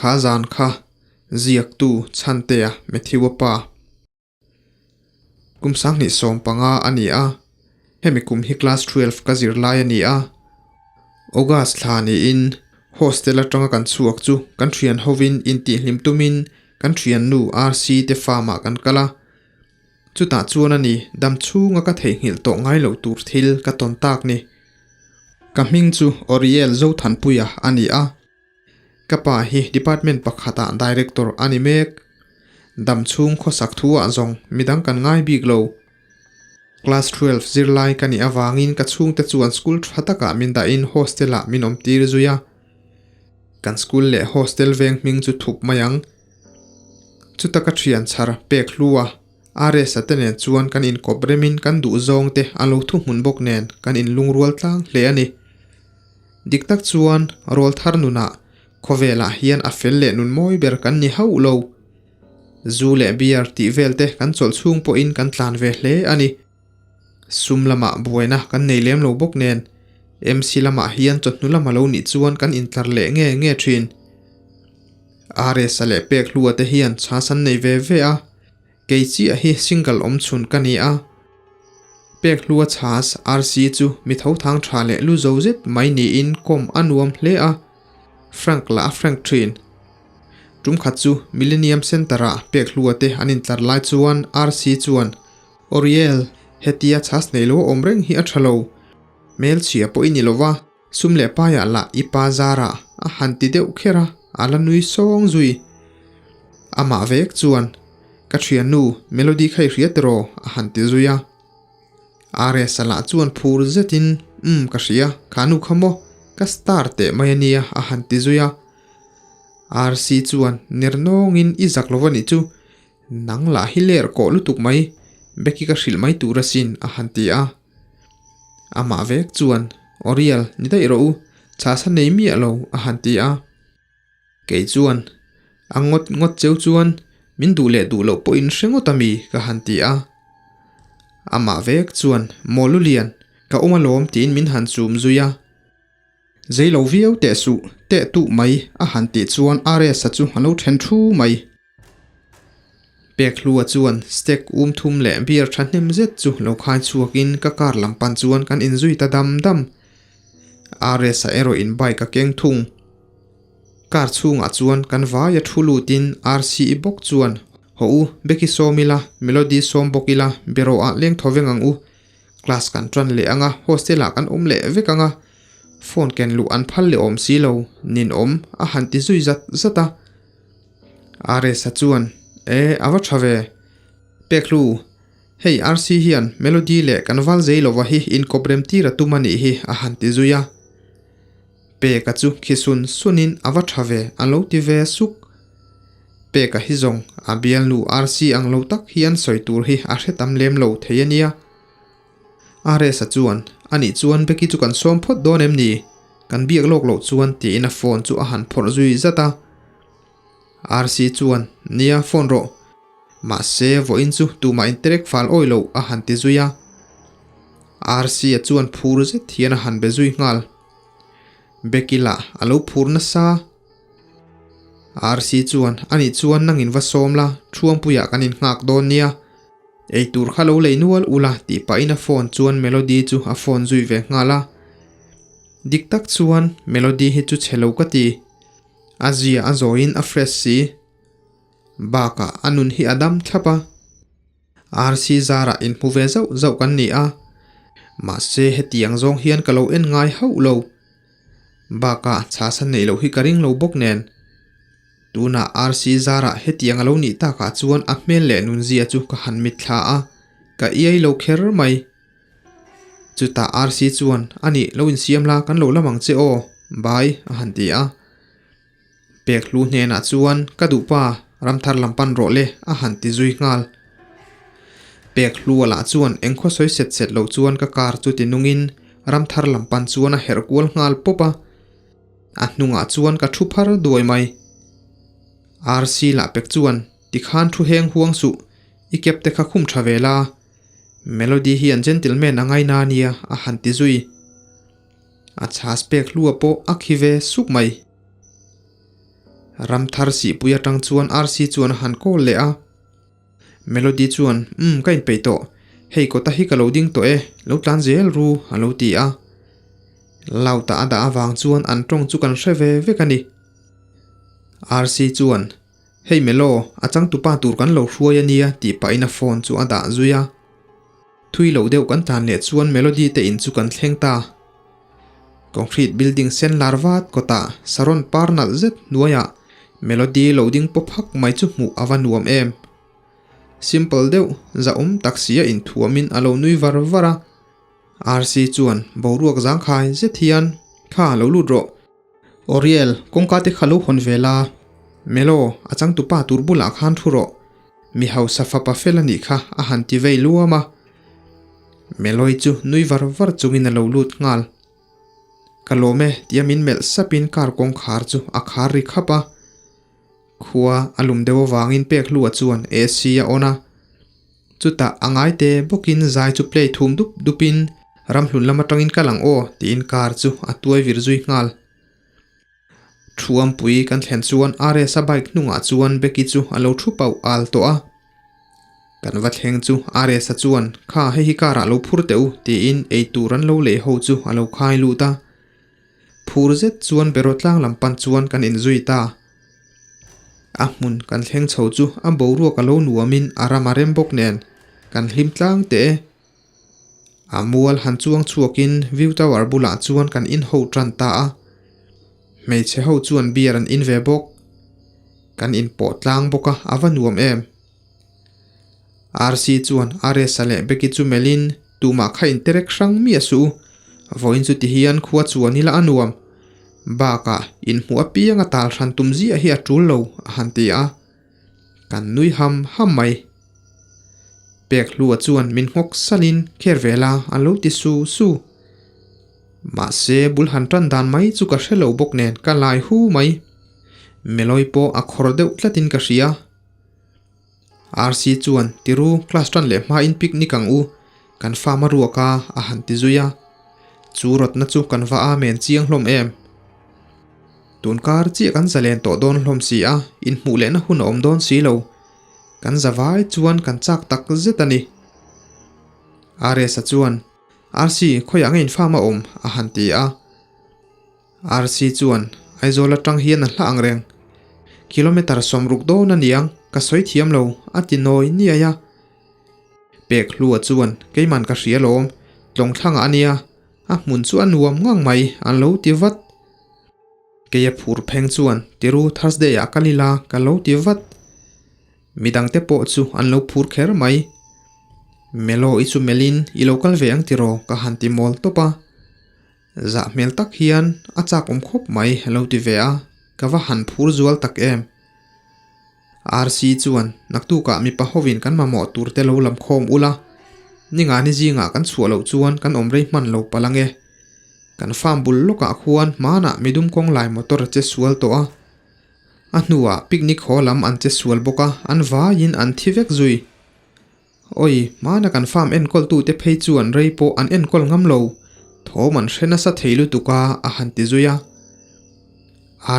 Kha zan kha ziaktu Chhantea Matthew-a pa kum 2015 a ni a, hemi kum hi class 12 ka zir lai a ni a. August thla niin hostel atanga kan chhuak chu kan thian hovin intihhlim tumin kan thiannu RC te farm ah kan kal a. Chutah chuan a ni, dam chhunga ka theihnghilh tawh ngai loh tur thil ka tawn tak ni. Ka hming chu Oriel Zothanpuia a ni a. Ka pa hi department pakhatah director a ni mek. Dam chhung khawsak thu ah zawng midang kan ngai bik lo. Class 12 zirlai ka nih avangin ka chhungte chuan school tha takah min dahin hostel ah min awm tir zui a. Kan school leh hostel veng hming chu thup mai ang. Chuta ka thian chhar pek hlu a, RS-a te nen chuan kan inkawp remin kan duh zawng te a lo thuhmun bawk nen kan inlungrual tlang hle a ni. Dik tak chuan rawl thar nunah khawvelah hian a fel leh nun mawi ber kan ni hauh lo. Zu leh beer tih vel te kan chawlh chhung pawhin kan tlan ve hle a ni. Sum lamah buaina kan nei lem lo bawk nen MC lamah hian chawhnu lama lo nih chuan kan intlar leh nge nge thin. RS-a leh pek hlua te hian chhas an nei ve ve a, kei chiah hi single awm chhun ka ni a. Pek hlua chhas RC chu mi tho thang tha leh lu zo zet mai niin kawm a nuam hle a, Frank lah a frank thin. Tum khat chu Millennium Centre-ah pek hlua te an intlar lai chuan RC chuan Oriel, hetia chhas nei lo a awm reng hi a tha lo. Hmelchhia pawh i ni lo va, sum leh paiah lah i pa zarah a han ti deuh kher a, a la nui sawng zui. Amah vek chuan, Ka thiannu, Melody kha i hria tiraw? a han ti zui a. RS-a lah chuan phur zetin, Umm, ka hria, kha nu kha maw, ka star teh mai a nia, a han ti zui a. RC chuan ner nawngin, I zak lo va nih chu, Nang lah hi ler kawh lutuk mai, Becky ka hrilh mai tur asin, a han ti a. Amah vek chuan, Oriel, ni daih rawh u, chhasa nei miah lo, a han ti a. Kei chuan, A ngawt ngawt cheu chuan min duh leh duh loh pawhin hre ngawt a mi, ka han ti a. Amah vek chuan, Maw Lulian, ka awm alawm tiin min han chum zui a. Zei lo viau teh suh, teh tuh mai, a han tih chuan RS-a chu a lo then thu mai. Pekhlua chuan steak um thum leh beer thahnem zet chu lo khai chhuakin ka car lam pan chuan kan inzui ta dam dam. RS-a erawh in bike a keng thung. Car chhungah chuan kan vaia thu lutin RC-i bawk chuan, Haw u, Becky sawm ila, Melody sawm bawk ila, beraw ah leng thaw veng ang u. Class kan tan leh anga hostel ah kan awm leh vek anga phone ken luh an phal leh awm si lo nin awm a han ti zui zat zat a. RS-a chuan E a va tha ve. Peklu, hei RC hian Melody leh kan val zei lova hi inkawp rem tir a tum a nih hi a han ti zui a. Peka chu khi sun sunin a va tha ve a lo ti ve suk. Peka hi zawng a bialnu RC ang lo tak hian sawi tur hi a hre tam lem lo thei a nia. RS-a chuan, Anih chuan Becky chu kan sawm phawt dawn em ni? Kan biak lawk loh chuan tiin a phone chu a han phawrh zui zat a. RC chuan, Nia, phone rawh. Mahse, vawiin chu tumah interek fal awi loh a han ti zui a. RC-a chuan phur zet hian a han be zui nghal. Becky lah a lo phur nasa. RC chuan, Anih chuan nangin va sawm la, Thuampuiah kan innghak dawn nia. Ei tur kha lo lei nual ula tih pahin a phone chuan Melody chu a phone zui ve nghal a. Dik tak chuan Melody hi chu chhe lo ka ti. A zia a zawiin a fresh si. Bakah a nun hi a dam thlap a. RC zarah inhmu ve zauh zauh kan ni a. Mahse hetiang zawng hian ka lo en ngai hauh lo. Bakah chhasa neih loh hi ka ring lo bawk nen. Tunah RC zarah hetiang a lo nih takah chuan a hmel leh nunzia chu ka han mit thla a, ka iai lo kher mai. Chutah RC chuan, Anih, lo insiam la, kan lo lam ang che aw, bye, a han ti a. Pek hlu hnenah chuan, Ka duh pa, ramthar lam pan rawh le, a han ti zui nghal. Pek hlua lah chuan engkhaw sawi set set lo chuan ka car chu ti nungin ramthar lam pan chuan a herh kual nghal pawp a. A hnungah chuan ka thu phar duai mai. RC lah pek chuan, Tikhan thu heng huang suh, i kep te kha khum tha ve la. Melody hian gentleman a ngaina a nia, a han ti zui. A chhas pek hlua pawh a khi ve suk mai. Ramthar sihpui atang chuan Rc chuan a han call leh a. Melody chuan, Umm, ka inpeih tawh. Hei kawta hi ka lo ding tawh e, lo tlan zel ru, a lo ti a. Loud-a a dah avang chuan an tawng chu kan hre ve vek a ni. Rc chuan, Hei Melo, a changtupa tur kan lo hruai a nia tih pahin a phone chu a dah zui a. Thui loh deuh kan tlan leh chuan Melody te in chu kan thleng ta. Concrete building sen lar vat kawtah saron par nalh zet hnuaiah Melody lo ding pawp hak mai chu hmuh a va nuam em. Simple deuh, zahawm tak si a inthuamin a lo nui var var a. RC chuan boruak zangkhai zet hian, Kha, lo lut rawh. Oriel, kawngka te kha lo hawn ve la. Melo, a changtupa tur bulah khan thu rawh. Mi hausa fapa fel a nih kha a han ti vei luam a. Meloi chu nui var var chungin a lo lut nghal. Ka lawm e tia min melh sapin car kawngkhar chu a khar ri khap a. Khua a lum deuh avangin pek hlua chuan AC a on a. Chutah a ngai te bawkin zai chu play thum dup dupin ramhlun lam atangin kal ang aw tiin car chu a tuai vir zui nghal. Thuampui kan thlen chuan RS-a bike hnungah chuan Becky chu a lo thu pauh al tawh a. Kan va thleng chu RS-a chuan, Kha, hei hi car ah lo phur teh u, tiin ei tur an lo lei ho chu a lo khai lut a. Phur zet chuan beraw tlang lam pan chuan kan inzui ta. A hmun kan thleng chho chu a boruak a lo nuamin a ram a rem bawk nen kan hlim tlang teh e. A mual han chuang chhuakin view tower bulah chuan kan in ho tan ta a. Hmeichhe ho chuan beer an in ve bawk. Kan inpawh tlang bawk a, a va nuam em. RC chuan Aresa leh Becky chu melhin tumah kha interek hrang miah suh u. Vawiin chu tihian khua chuan ila a nuam. Bakah inhmuh apianga tal hran tum ziah hi a tul lo a han ti a. Kan nui ham ham mai. Pek hlua chuan min nghawk salin kher ve la a lo ti su su. Mahse bul han tan dan mai chu ka hre lo bawk nen ka lai hu mai. Meloi pawh a khawr deuh tlatin ka hria. RC chuan tiru class tan leh hmain picnic ang u, kan farm a ruak a a han ti zui a. Chu rawtna chu kan va amen chiang hlawm em? Tunkar chiah kan zalen tawh dawn hlawm si a, inhmuh lehna hun a awm dawn si lo. Kan za vai chuan kan chak tak zet a ni. RS-a chuan, RC, khawiah nge in farm a awm? a han ti a. RC chuan, Aizawl atang hian a hla ang reng. Kilometre 60 dawn a niang, ka sawi thiam lo, a ti nawi niai a. Pek hlua chuan, Keiman ka hria lawm, tlawng thlangah a nia, a hmun chu a nuam ngang mai, an lo ti vat. Keia phur pheng chuan, Tiru, Thursday ah kal ila, ka lo ti vat. Midangte pawh chu an lo phur kher mai. Melo i chu melhin, I lo kal ve ang tiraw, ka han ti mawl tawp a. Zah hmel tak hian a chak awm khawp mai a lo ti ve a, ka va han phur zual tak em. RC chuan naktukah mipa hovin kan mamawh tur te lo lam khawm ula, ningani zingah kan chhuah loh chuan kan awm rei hman lo palh ange. Kan farm bul lawkah khuan hmanah midum kawng lai motor a che sual tawh a, a hnuah picnic haw lam an che sual bawk a, an vaiin an thi vek zui. Awi, hmana kan farm enkawltute phei chuan rei pawh an enkawl ngam lo, thawm an hre nasa thei lutuk a, a han ti zui a.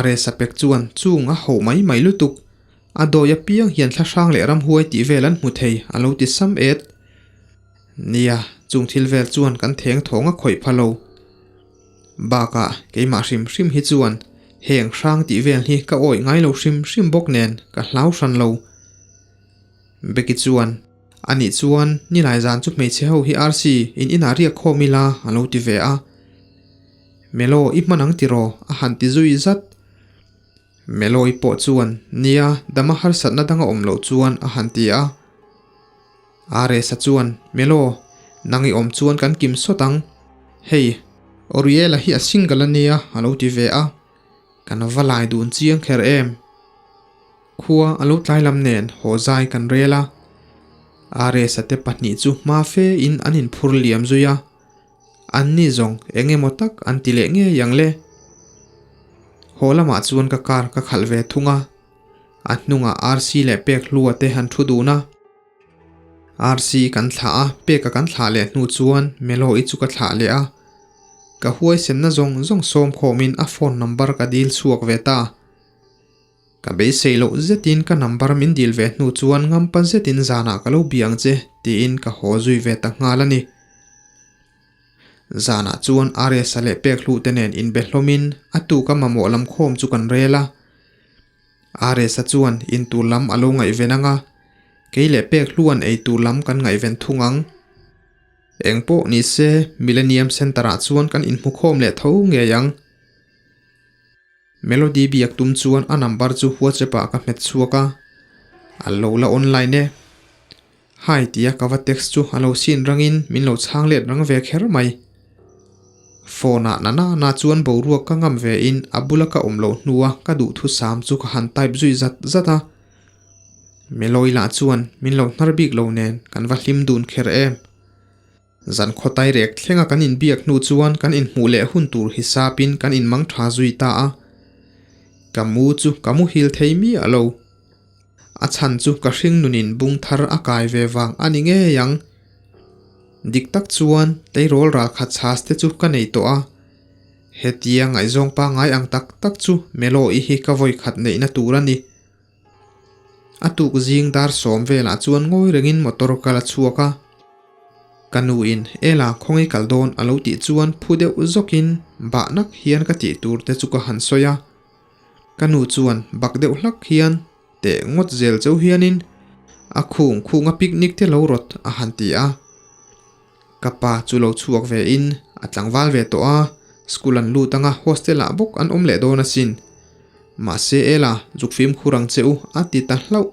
RS a pek chuan chung a hauh mai mai lutuk, a dawi apiang hian thlahrang leh ramhuai tih vel an hmu thei a lo ti sam et. Nia, chung thil vel chuan kan theng thawng a khawih pha lo. Bakah, keimah hrim hrim hi chuan heng hrang tih vel hi ka awih ngai lo hrim hrim bawk nen ka hlau hran lo. Becky chuan, Anih chuan, nilai zan chu hmeichhe ho hi RC in inah riak khawm ila a lo ti ve a. Melo i hman ang tiraw? a han ti zui zat. Melo i pawh chuan, Nia, dama harsatna dang a awm loh chuan a han ti a. RS-a chuan, Melo, nang i awm chuan kan kim sawt ang. Hei, Oriela hi a single a nia a lo ti ve a. Kan va lai dun chiang kher em? Khua a lo tlai lam nen haw zai kan rel a, RS-a te pahnih chu hma fe in an inphur liam zui a, an ni zawng eng emaw tak an ti leh ngei ang le. Haw lamah chuan ka car ka khalh ve thung a, a hnungah RC leh pek hlua te han thu dun a. RC kan thlah a, peka kan thlah leh hnu chuan Melo-i chu ka thlah leh a. Ka huaisenna zawng zawng sawm khawmin a phone number ka dil chhuak ve ta. Ka beisei loh zetin ka number min dil ve hnu chuan ngampa zetin zanah ka lo bia ang che tiin ka haw zui ve ta nghal a ni. Zanah chuan RS-a leh pek hluh te nen inbe hlawmin a tuka mamawh lam khawm chu kan rel a. RS-a chuan intur lam a lo ngaihven ang a, kei leh pek hluan eitur lam kan ngaihven thung ang. Engpawh ni se Millennium Centre-ah chuan kan inhmu khawm leh tho ngei ang. Melody biak tum chuan a number chu WhatsApp-ah ka hmet chhuak a, a lo la online e. Hi tia ka va text chu a lo sin rangin min lo chhang let rang ve kher mai. Phone-ah na na na chuan boruak ka ngam ve in a bula ka awm loh hnua ka duhthusam chu ka han type zui zat zat a. Meloy lah chuan min lo hnar bik lo nen kan va hlim dun kher em. Zan khawtai rek thlenga kan inbiak hnu chuan kan inhmuh leh hun tur hisapin kan inmang tha zui ta a. Ka mu chu ka muhil thei miah lo. A chhan chu ka hring nunin bung thar a kai ve vang a ni ngei ang. Dik tak chuan tleirawl ralkhat chhas te chu ka nei tawh a. Hetia ngaihzawng pangngai ang tak tak chu Melo-i hi ka vawikhat neihna tur a ni. A tuk zing dar sawm velah chuan ngawi rengin motor ka la chhuak a. Ka nuin Ela khawngi kal dawn a lo tih chuan phu deuh zawkin bah nak hian ka tih tur te chu ka han sawi a. Ka nu chuan bak deuh hlak hian teh ngawt zel cheu hianin a khung khunga picnic te lo rawt a han ti a. Ka pa chu lo chhuak ve in a tlangval ve tawh a, school an lut anga hostel ah bawk an awm leh dawn asin. Mahse Ela, zuk fimkhur ang che u a ti ta hlauh.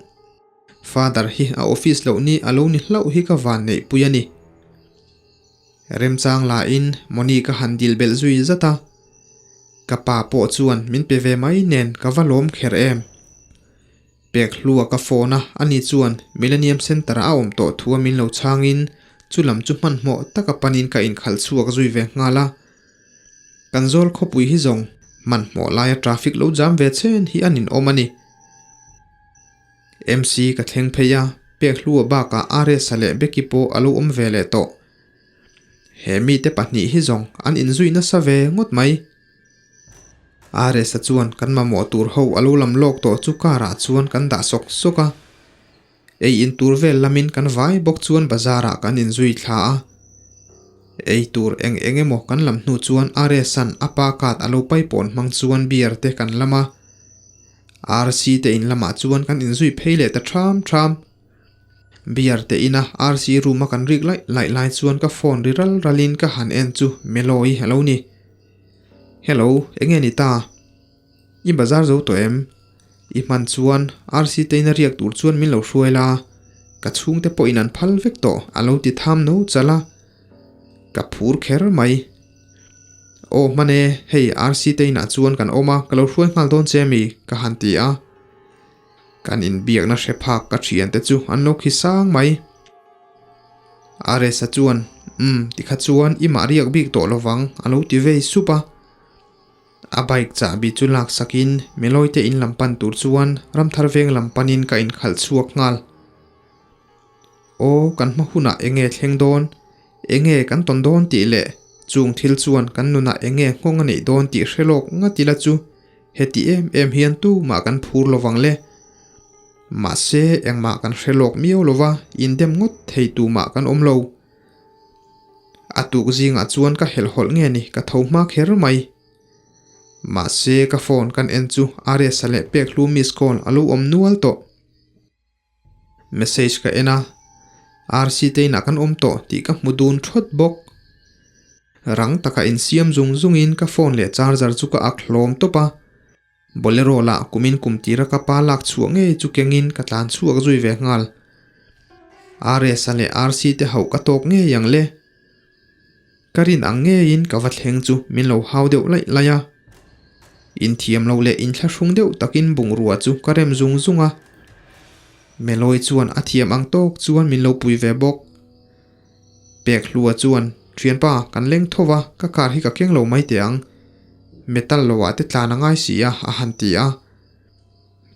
Father hi a office loh ni a lo ni hlauh hi ka van neih pui a ni. Remchang la in Moni ka han dil belh zui zat a. Ka pa pawh chuan min pe ve mai nen ka va lawm kher em. Pek hlua ka phone a, ani chuan Millennium Centre ah a awm tawh thu a min lo chhangin chu lam chu hmanhmawh taka panin ka inkhalh chhuak zui ve nghal a. Kan zawl khawpui hi zawng hmanhmawh laia traffic lo jam ve chen hi a ninawm a ni. MC ka thleng phei a, pek hlua bakah RS-a leh Becky pawh a lo awm ve leh tawh. He mite pahnih hi zawng an inzui nasa ve ngawt mai. RS-a chuan kan mamawh tur ho a lo lam lawk tawh chu car ah chuan kan dah sawk sawk a. Ei in tur vel lamin kan vai bawk chuan bazar ah kan inzui thla a. Ei tur eng eng emaw kan lam hnu chuan RS-a'n a pa card a lo paipawn hmang chuan beer te kan lam a. RC te in lamah chuan kan inzui phei leh ta ṭham ṭham. Beer te ina RC room a kan rik laih laih lai chuan ka phone ri ral ralin ka han en chu Melo-i a lo ni. Hello, enge ni ta? I bazar zo tawh em? I hman chuan RC te ina riak tur chuan min lo hruai la, ka chhungte pawhin an phal vek tawh a lo ti tham no chal a. Ka phur kher mai. Aw hman e, hei RC te inah chuan kan awm a, ka lo hruai nghal dawn che mi? ka han ti a. Kan inbiakna hre phak ka thiante chu an lo khi sang mai. RS-a chuan, Umm, tikha chuan i mah riak bik tawh lovang, a lo ti vei sup a. A bike chahbi chu lak sakin Melawite in lam pan tur chuan Ramthar veng lam panin ka inkhalh chhuak nghal. Aw, kan hma hunah enge thleng dawn, enge kan tawn dawn tih leh chung thil chuan kan nunah enge nghawng a neih dawn tih hre lawk ngat ila chu heti em em hian tumah kan phur lovang le. Mahse, engmah kan hre lawk miau lova, indem ngawt thei tumah kan awm lo. A tuk zingah chuan ka helhhawlh nge ni ka tho hma kher mai. Mahse, ka phone kan en chu RS-a leh pek hlu miss call a lo awm nual tawh. Message ka en a, RC te inah kan awm tawh tih ka hmu dun thawt bawk. Rang taka insiam zung zungin ka phone leh charger chu ka ak hlawm tawp a. Bolero lah kumin kum tira ka pa lak chhuah ngei chu kengin ka tlan chhuak zui ve nghal. RS-a leh RC te hauh ka tawk ngei ang le. Ka rin ang ngeiin ka va thleng chu min lo hau deuh laih laih a. Inthiam lo leh inthlahrung deuh takin bungrua chu ka rem zung zung a. Melawi chuan a thiam ang tawk chuan min lo pui ve bawk. Pek hlua chuan, Thianpa, kan leng tho va, ka car hi ka keng lo mai teh ang. Metal lo ah te tlan a ngai si a, a han ti a.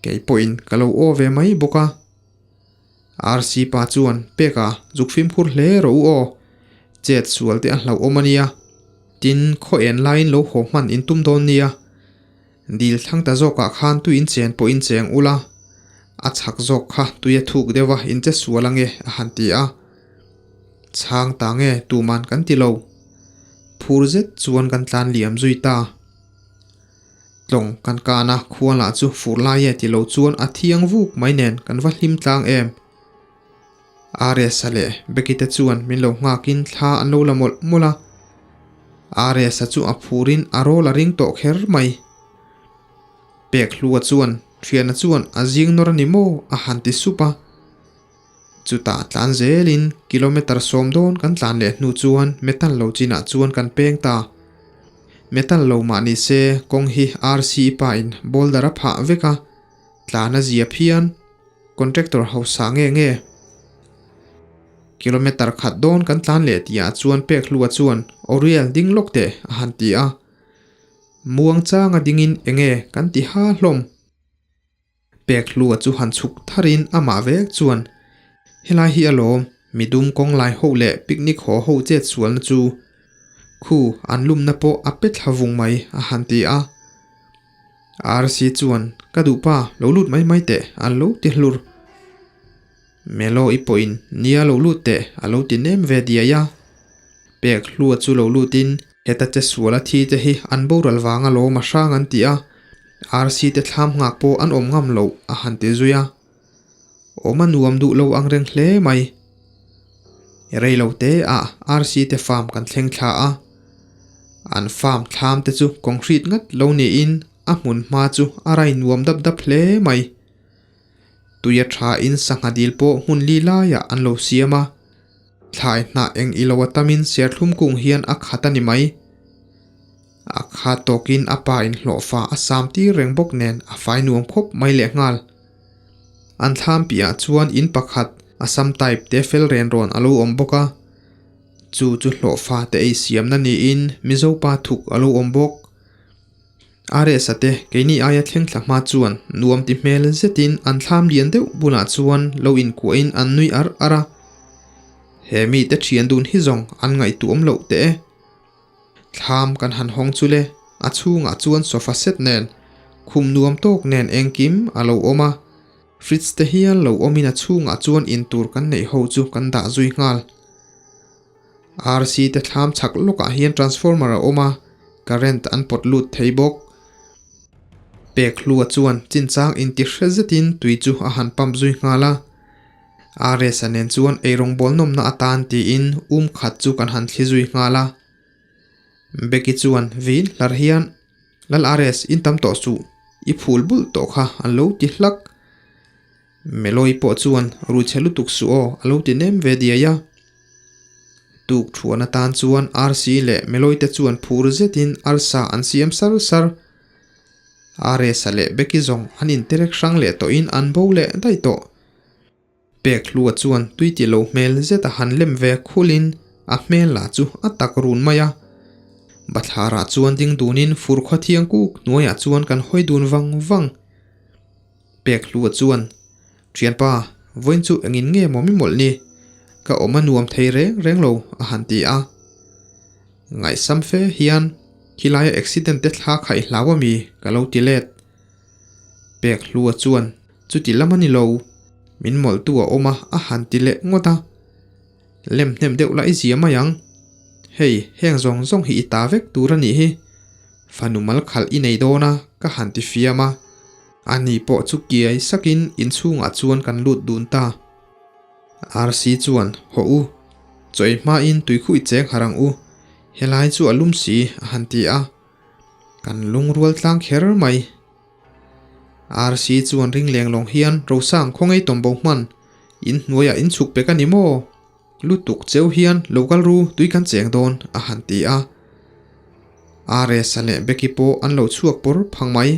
Kei pawhin ka lo aw ve mai bawk a. RC pa chuan, Peka, zuk fimkhur hle rawh u aw. Chet sual te a hlauhawm a nia. Tin, khaw en laiin lo haw hman in tum dawn nia. Dil thlang ta zawkah khan tui in chen pawh in cheng ula, a chhak zawk kha tui a thuk deuh a in che sual ange a han ti a. Chhang ta nge tuman kan ti lo. Phur zet chuan kan tlan liam zui ta. Tlawng kan kan a, khua lah chu fur lai e ti lo chuan a thiang vuk mai nen kan va hlim tlang em. Arias-a leh Becky te chuan min lo nghakin thla an lo la mawlh mawlh a. Arias-a chu a phurin a rawl a ring tawh kher mai. Pek hlua chuan thiana chuan a zing nawr a ni maw a han ti sup a. Chutah tlan zelin kilometer sawm dawn kan tlan leh hnu chuan metal lo chinah chuan kan peng ta. Metal lo mah ni se kawng hi RC pa in boulder a phah vek a, tlan a zia phian. Contractor hausa nge nge? Kilometer khat dawn kan tlan leh tihah chuan pek hlua chuan Oriel ding lawk teh a han ti a. Muang changa dingin enge kan ti ha hlawm. Pek hlua chu han chhuk tharin amah vek chuan helai hi alawm midum kawng lai ho leh picnic haw ho chet sualna chu khu an lumna pawh a pe thla vung mai a han ti a. RC chuan ka duh pa lo lut mai mai teh an lo ti hlur. Melo i pawhin nia lo lut teh a lo ti nem ve diai a. Pek hlua chu lo lutin heta che suala thi te hi an boral vang alawm a hrang an ti a, RC te thlam nghak pawh an awm ngam loh a han ti zui a. Awm a nuam duh lo ang reng hle mai. Rei lo te ah RC te farm kan thleng thla a. An farm thlam te chu concrete ngat lo niin a hmun hma chu a rai nuam dap dap hle mai. Tuia tha in sangha dil pawh hmun li laiah an lo siam a. Thlai hnah eng ilo a tamin serthlum kung hian a khat a ni mai. A kha tawkin a pa in hlawhfa a sam tir reng bawk nen a fai nuam khawp mai lehnghal. An thlam piahah chuan in pakhat Assam type te fel ren rawn a lo awm bawk a. Chu chu hlawhfa te ei siamna niin Mizo pa thuk a lo awm bawk. RS-a te keini aia thleng thla hma chuan nuam ti hmel zetin an thlam lian deuh bulah chuan lo inkuahin an nui ar ar a. He mite thian dun hi zawng an ngaihtuam loh teh e. Thlam kan han hawng chu le, a chhungah chuan sofa set nen, khum nuam tawk nen engkim a lo awm a. Fridge te hial lo awmin a chhungah chuan intur kan neih ho chu kan dah zui nghal. RC te thlam chhak lawkah hian transformer a awm a, current an pawt lut thei bawk. Pek hlua chuan chinchang inti hre zetin tui chu a han pump zui nghal a. RS-a nen chuan eirawngbawl nawmna atan tiin um khat chu kan han thli zui nghal a. Becky chuan vin hlar hian, Lal RS, in tam tawh suh, i phul bulh tawh kha an lo ti hlak. Meloi pawh chuan rui chhe lutuk suh aw a lo ti nem ve diai a. Tuk thuan atan chuan RC leh Meloi te chuan phur zetin arsa an siam sar sar. RS-a leh Becky zawng an interek hrang leh tawhin an bo leh daih tawh. Pek hlua chuan tui ti lo hmel zeta han lem ve khulin a hmel lah chu a tak run mai a. Bathlarah chuan ding dunin fur khaw thiang kuk hnuaiah chuan kan hawi dun vang vang. Pek hlua chuan, Thianpa, vawiin chu engin nge maw mi mawlh ni? Ka awm a nuam thei reng reng lo, a han ti a. Ngaihsam fe hian, Khilaia accident te thla kha i hlau a mi? ka lo ti let. Pek hlua chuan, Chuti lam a ni lo, min mawlhtu a awm a, a han ti leh ngawt a. Lem hnem deuh la i zia mai ang. Hei, heng zawng zawng hi i ta vek tur a nih hi. Fanu mal khalh i nei dawn a, ka han ti fiam a. Ani pawh chu kiai sakin inchhungah chuan kan lut dun ta. RC chuan, Hawh u, chaw ei hmain tuikhuih cheng harh ang u, helai chu a lum si, a han ti a. Kan lungrual tlang kher mai. RC chuan ring leng lawng hian Rosang khaw ngei tawm bo hman, in hnuaiah in chhuk pek a ni maw? Lutuk cheu hian lo kal ru tui kan cheng dawn, a han ti a. RS-a leh Becky pawh an lo chhuak pawr phang mai.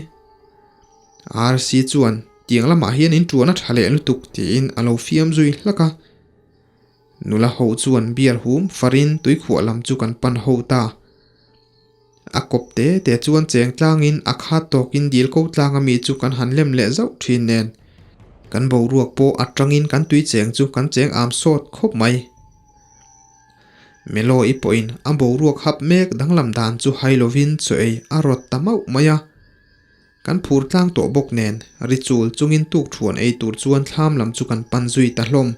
RC chuan tiang lamah hian in tuan a tha leh lutuk tiin a lo fiam zui hlak a. Nula ho chuan bial hum farin tuikhuah lam chu kan pan ho ta. A kawp te te chuan cheng tlangin a khat tawkin dil ko tlang ami chu kan han lem leh zauh thin nen. Kan boruak pawh a tangin kan tui cheng chu kan cheng am sawt khawp mai. Melo-i pawhin a boruak hap mek danglam dan chu hai lovin chaw ei a rawt ta mauh mai a. Kan phur tlang tawh bawk nen ri chul chungin tuk thuan ei tur chuan thlam lam chu kan pan zui ta hlawm.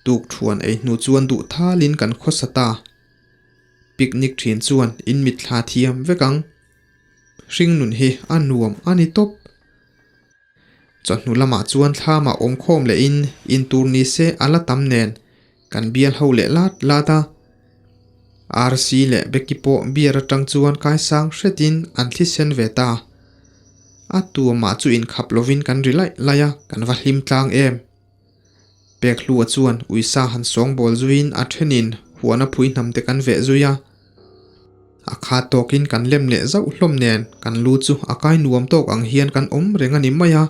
Tuk thuan ei hnu chuan duh thalin kan khawsa ta. Picnic thin chuan in mitthla thiam vek ang. Hringnun hi a nuam a ni tawp. Chawhnu lamah chuan thlamah awm khawm lehin in tur ni se a la tam nen kan bial ho leh lat lat a. RC leh Becky pawh beer atang chuan kaisang hretin an thli sen ve ta. A tuamah chu inkhap lovin kan ri laih laih a, kan va hlim tlang em. Pekhlua chuan uisa han sawngbawl zuiin a thenin huana phui hnam te kan veh zui a. A kha tawkin kan lem leh zauh hlawm nen kan lu chu a kai nuam tawk ang hian kan awm reng a ni mai a.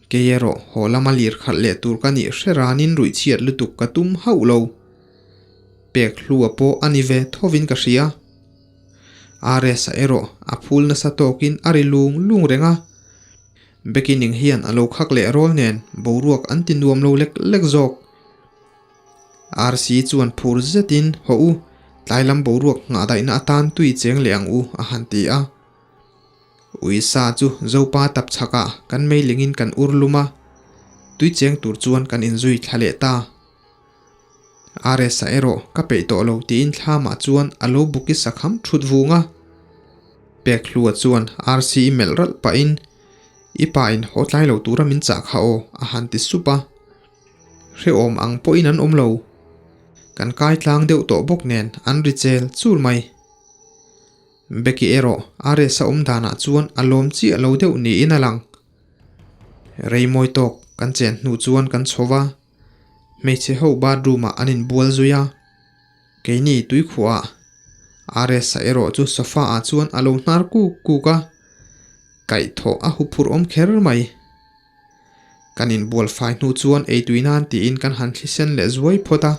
Kei erawh haw lama lir khalh leh tur ka nih hre ranin ruih chhiat lutuk ka tum hauh lo. Pekhlua pawh a ni ve thovin ka hria. RS-a erawh a phul nasa tawkin a ri lung lung reng a. Becky ning hian a lo khak leh rawl nen boruak an ti nuam lo lek lek zawk. RC chuan phur zetin, Haw u, tlai lam boruak nghah daihna atan tui cheng leh ang u, a han ti a. Uisa chu Zopa tap chhakah kan meilingin kan ur lum a, tui cheng tur chuan kan inzui thla leh ta. RS-a erawh ka peih tawh lo tiin thlamah chuan a lo buki sakham thut vung a. Pekhlua chuan RC i melh ralh pahin, I pa in haw tlai lo tura min chah kha aw, a han ti sup a. Hrehawm ang pawhin an awm lo. Kan kai tlang deuh tawh bawk nen an ri chel chul mai. Becky erawh RS-a awm danah chuan a lawm chiah lo deuh niin a lang. Rei mawi tawk kan chen hnu chuan kan chho va. Hmeichhe ho bathroom ah an inbual zui a, keini tuikhuah ah RS-a erawh chu sofa ah chuan a lo hnar kuk kuk a, kaihthawh a huphurh awm kher mai. Kan inbual fai hnu chuan eitui nan tiin kan han thli sen leh zuai phawt a,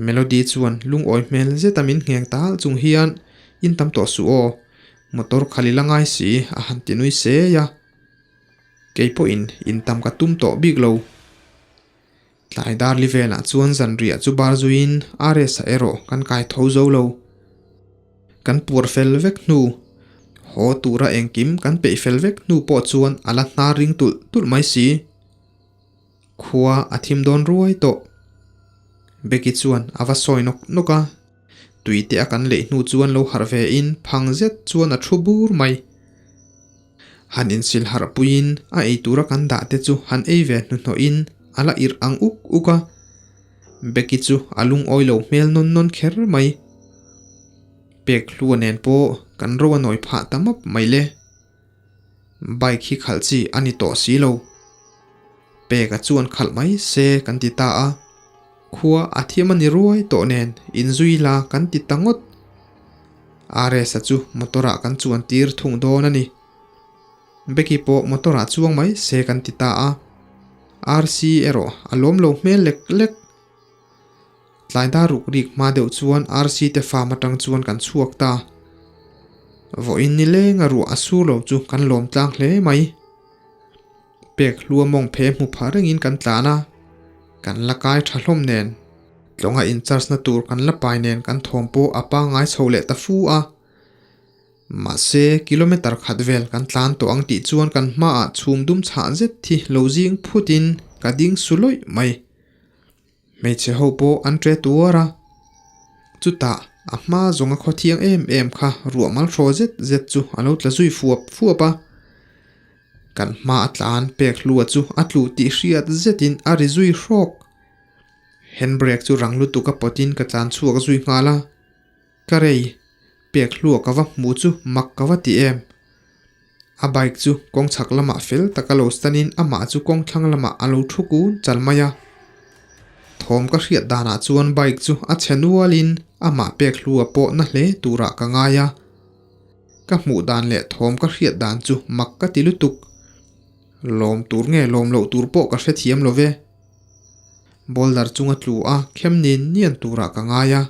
Melody chuan lungawi hmel zeta min ngheng tal chung hian in tam tawh suh aw, motor khal i la ngai si a han ti nui sei a. Kei pawhin intam ka tum tawh bik lo. Tlai dar li velah chuan zanriah chu bar zuiin RS-a erawh kan kai tho zo lo. Kan puar fel vek hnu, haw tura engkim kan peih fel vek hnu pawh chuan a la hnar ring tulh tulh mai si. Khua a thim dawn ruai tawh. Becky chuan a va sawi nawk nawk a. Tui te a kan leih hnu chuan lo harh ve in phang zet chuan a thu bur mai. Han insil harh puiin a ei tura kan dah te chu han ei ve hnuhnawh in a la irh ang uk uk a. Becky chu a lungawi lo hmel nawn nawn kher mai. Pek hlua nen pawh kan ro a nawi phah ta map mai le. Bike hi khalh chi a ni tawh si lo. Peka chuan khalh mai se kan ti ta a. Khua a thiam a ni ruai tawh nen inzui la kan ti ta ngawt. RS-a chu motor-ah kan chuan tir thung dawn a ni. Becky pawh motor-ah chuang mai se kan ti ta a. RC erawh a lawm lo hmel lek lek. Tlai dar ruk rik hma deuh chuan RC te farm atang chuan kan chhuak ta. Vawiin ni leng a ruah a sur lo chu kan lawm tlang hle mai. Pek hlua mawng phe hmu phah rengin kan tlan a, kan la kai tha hlawm nen. Tlawnga in charge na tur kan la pai nen kan thawm pawh a pangngai chho leh ta fu a. Mahse, kilometer khat vel kan tlan tawh ang tih chuan kan hmaah chhum dum chhah zet hi lo zing phutin ka ding su lawih mai. Hmeichhe ho pawh an ṭe tuar a, chutah a hma zawnga khaw thiang em em kha ruah mal hraw zet zet chu a lo tla zui fuap fuap a. Kan hma a tlan pek hlua chu a tlu tih hriat zetin a ri zui hrawk. Handbrake chu rang lutuk a pawtin ka tlan chhuak zui nghal a. Ka rei, pek hlua ka va hmu chu mak ka va ti em. A bike chu kawng chhak lamah fel taka lo stanin amah chu kawng thlang lamah a lo thu kun chal mai a. Thawm ka hriat danah chuan bike chu a chhe nualin amah pek hlua pawh na hle turah ka ngai a. Ka hmuh dan leh thawm ka hriat dan chu mak ka ti lutuk. Lawm tur nge lawm loh tur pawh ka hrethiam lo ve. Boulder chunga tlu a khem nin nian turah ka ngai a.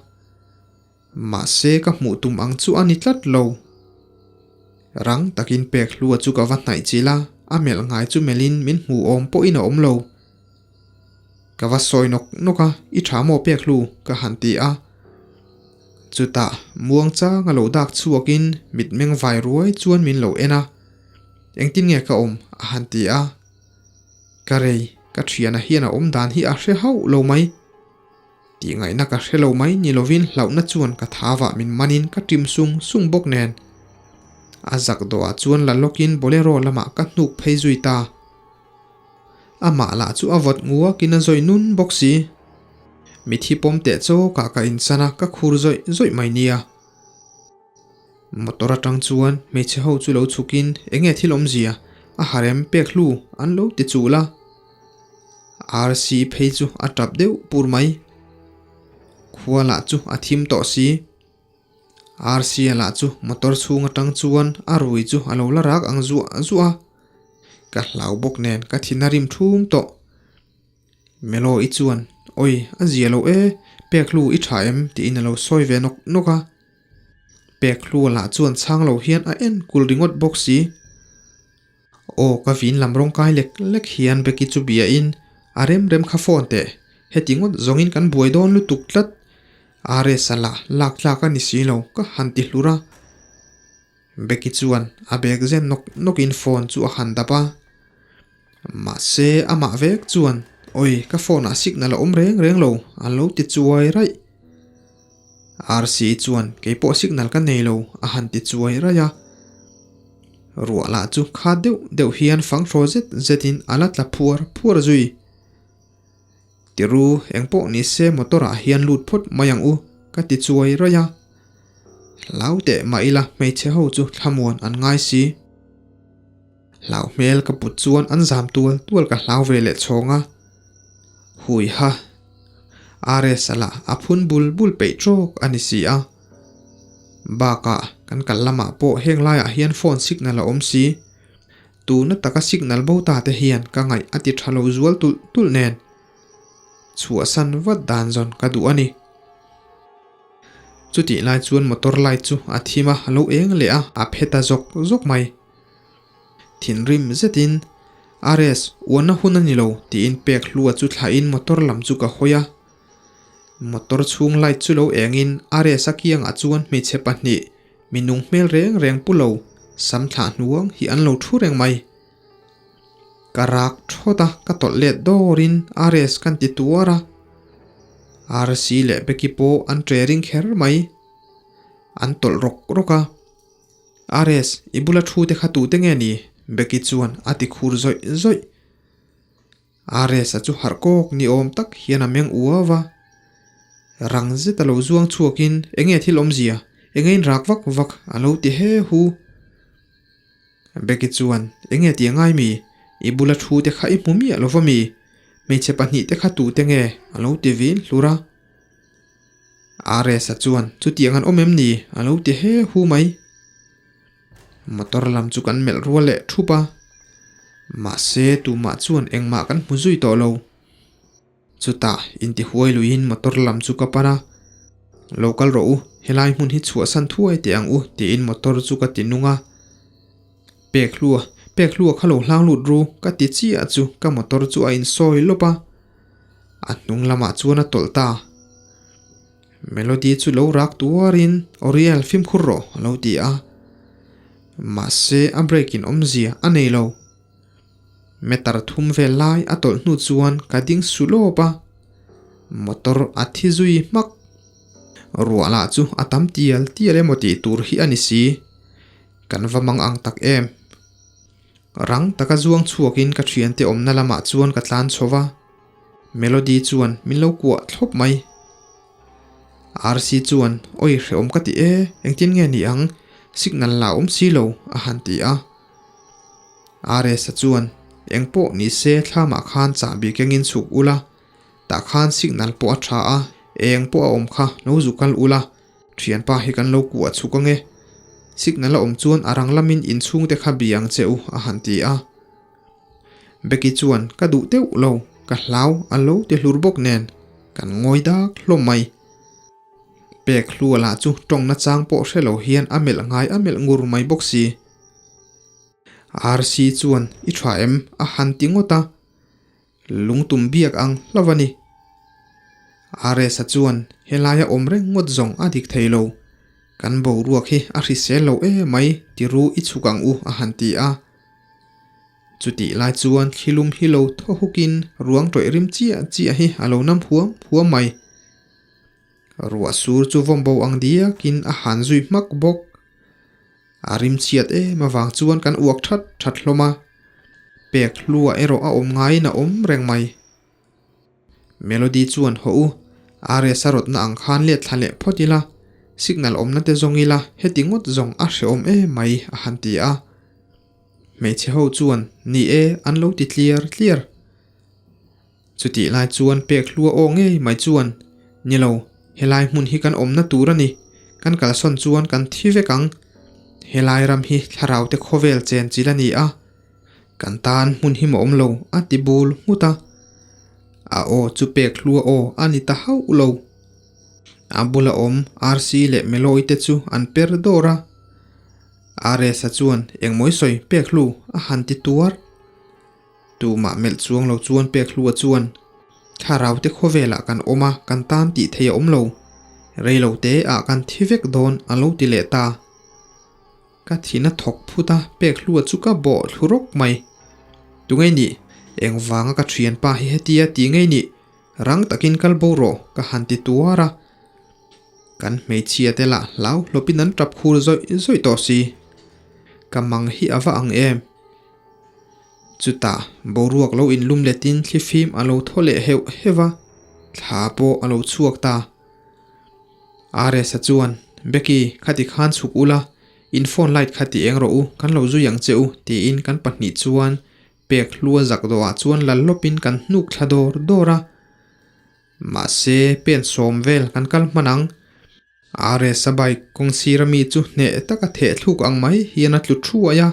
Mahse ka hmuh tum ang chu a ni tlat lo. Rang takin pek hlua chu ka va hnaih chilh a, a melh ngai chu melhin min hmu awm pawhin a awm lo. Ka va sawi nawk nawk a, I tha maw pek hlu? ka han ti a. Chutah muang chang a lo dak chhuakin mitmeng vai ruai chuan min lo en a, Engtin nge ka awm? a han ti a. Ka rei, ka thiana hian a awm dan hi a hre hauh lo mai. Tih ngaihna ka hre lo mai ni lovin hlauhna chuan ka thavah min manin ka ṭim sung sung bawk nen. A zak dawhah chuan la lawkin bolero lamah ka hnuk phei zui ta. Amah lah chu a vawt nguakin a zawih nun bawk si. Mithi pawm teh chawkah ka inchan a, ka khur zawih zawih mai nia. Motor atang chuan hmeichhe ho chu lo chhukin enge thil awmzia a harem pek hlu an lo ti chul a. RC phei chu a tap deuh pur mai. Khua lah chu a thim tawh si. RC a lah chu motor chhung atang chuan a rui chu a lo la rak ang zuah zuah a. Ka hlau bawk nen ka thin a rim thum tawh. Melo i chuan, Oi, a zia lo e, pek hlu i tha em? tiin a lo sawi ve nawk nawk a. Pek hlu lah chuan chhang lo hian a en kul ringawt bawk si. Aw ka vin lam rawng kai lek lek hian Becky chu bia in a rem rem kha phone teh, heti ngawt zawngin kan buai dawn lutuk tlat. RS a lah lak tlak a ni si lo ka han ti hlur a. Becky chuan a bag zen nawk nawk in phone chu a han dap a. Mahse amah vek chuan Oi ka phone ah signal a awm reng reng lo a lo ti chuai raih. Rc chuan keipawh signal ka nei lo a han ti chuai raih a. Ruah lah chu kha deuh deuh hian fang hraw zet zetin a la tla phuar phuar zui. Tiru engpawh ni se motor ah hian lut phawt mai ang u ka ti chuai raih a. Hlau teh mah ila hmeichhe ho chu thlamuan an ngai si. Hlau hmel ka put chuan an zam tual tual ka hlau ve leh chhawng a. Hui ha. RS a lah a phun bul bul peih trawk a ni si a. Bakah kan kal lamah pawh heng laiah hian phone signal a awm si. Tuna taka signal bo ta te hian ka ngaih a ti tha lo zual tulh tulh nen. Chhuahsan vat dan zawn ka duh a ni. Chutih lai chuan motor light chu a thim a, a lo eng leh a, a phe ta zawk zawk mai. Thinrim zetin, RS, uanna hun a ni lo, tiin pek hlua chu thlahin motor lam chu ka hawi a. Motor chhung light chu lo engin RS a kiangah chuan hmeichhe pahnih, minung hmel reng reng pu lo, sam thlah hnuang hi an lo thu reng mai. Ka rak thawt a, ka tawlh let dawrin RS kan ti tuar a. RC leh Becky pawh an tre ring kher mai. An tawlh rawk rawk a. RS, i bula thu te kha tute nge ni? Becky chuan a ti khur zawih zawih. RS-a chu harh kawk ni awm tak hian a meng uau a. Rang zet a lo zuang chhuakin enge thil awmzia, enge in rak vak vak a lo ti he hu. Becky chuan enge ti a ngai mi? I bula thu te kha i hmu miah lo va mi? Hmeichhe pahnihte kha tute nge? a lo ti vin hlur a. RS-a chuan, Chutiang an awm em ni? a lo ti he hu mai. Motor lam chu kan melh rual leh thup a. Mahse, tumah chuan engmah kan hmu zui tawh lo. Chutah intihuai luiin motor lam chu ka pan a, Lo kal rawh u, helai hmun hi chhuahsan thuai teh ang u, tiin motor chu ka ti nung a. Pek hlua, pek hlua kha lo hlang lut ru, ka ti chiah chu ka motor chu a insawi lawp a. A hnung lamah chuan a tawlh ta. Melody chu lo rak tuarin Oriel fimkhur rawh a lo ti a. Mahse a brake in awmzia a nei lo. Meter thum vel lai a tawlh hnu chuan ka ding su lawp a. Motor a thi zui hmak. Ruah lah chu a tam tial tial emaw tih tur hi a ni si. Kan va mang ang tak em. Rang taka zuang chhuakin ka thiante awmna lamah chuan ka tlan chho va, Melody chuan min lo kuah thlawp mai. RC chuan, Oi hrehawm ka ti e, engtin nge ni ang, signal la awm si lo, a han ti a. RS-a chuan, Eng pawh ni se thlamah khan chahbi kengin chhuk ula, tah khan signal pawh a tha a, eng pawh a awm kha lo zu kal ula, Thianpa hi kan lo kuah chhuk ange. Signal a awm chuan a rang lamin inchhungte kha bi ang che u a han ti a. Becky chuan ka duh deuh lo, ka hlau a lo ti hlur bawk nen kan ngawi dak hlawm mai. Pek hlua lah chu tawngna chang pawh hre lo hian a melh ngai a melh ngur mai bawk si. RC chuan i tha em a han ti ngawt a. Lungtum biak ang hlauh a ni. RS-a chuan helaia awm reng ngawt zawng a dik thei lo. Kan boruak hi a hrisel lo emai ti ru i chhuk ang u a han ti a. Chutih lai chuan thlilum hi lo thaw hukin ruang tawih rim chiah chiah hi a lo nam huam huam mai. Ruah sur chu vawm bo ang diakin a han zui hmak bawk. A rim chhiat em avang chuan kan uak that that hlawm a, pek hlua erawh a awm ngaiin a awm reng mai. Melody chuan haw u, RS a rawtna ang khan let thla leh phawt ila, signal awmna te zawng ila heti ngawt zawng a hrehawm em mai a han ti a. Hmeichhe ho chuan ni e an lo ti tliar tliar. Chutih lai chuan pek hlua aw ngei mai chuan, Ni lo, helai hmun hi kan awmna tur a ni, kan kalsawn chuan kan thi vek ang. Helai ram hi thlarau te khawvel chen chil a ni a, kan tan hmun hi maw awm lo a ti bul nghut a. A aw chu pek hlua aw a ni ta hauh lo. A bula awm RC leh Meloi te chu an per dawr a. RS-a chuan engmawi sawi pek hlu a han ti tuar. Tumah melh chuang lo chuan pek hlua chuan, Thlarau te khawvelah kan awm a, kan tan tih thei a awm lo. Rei lo te ah kan thi vek dawn a lo ti leh ta. Ka thina thawk phut a, pek hlua chu ka bawh thlu rawk mai. Tungei nih, engvanga ka thianpa hi hetia ti ngei nih, rang takin kal bo rawh ka han ti tuar a. Kan hmeichhia te lah hlau hlawpin an tap khur zawih zawih tawh si. Ka mang hi a va ang em? Chutah boruak lo inlum letin thlifim a lo thaw leh heuh heuh a, thla pawh a lo chhuak ta. RS-a chuan, Becky, khati khan chhuk ula, in phone light kha ti eng rawh u, kan lo zui ang che u, tiin kan pahnih chuan pek hlua zak dawhah chuan lal lawpin kan hnuk thla dawr dawr a. Mahse, pen sawm vel kan kal hman ang. RS-a bike kawng sira mi chu hneh taka theh thluk ang mai hian a tlu thuai a,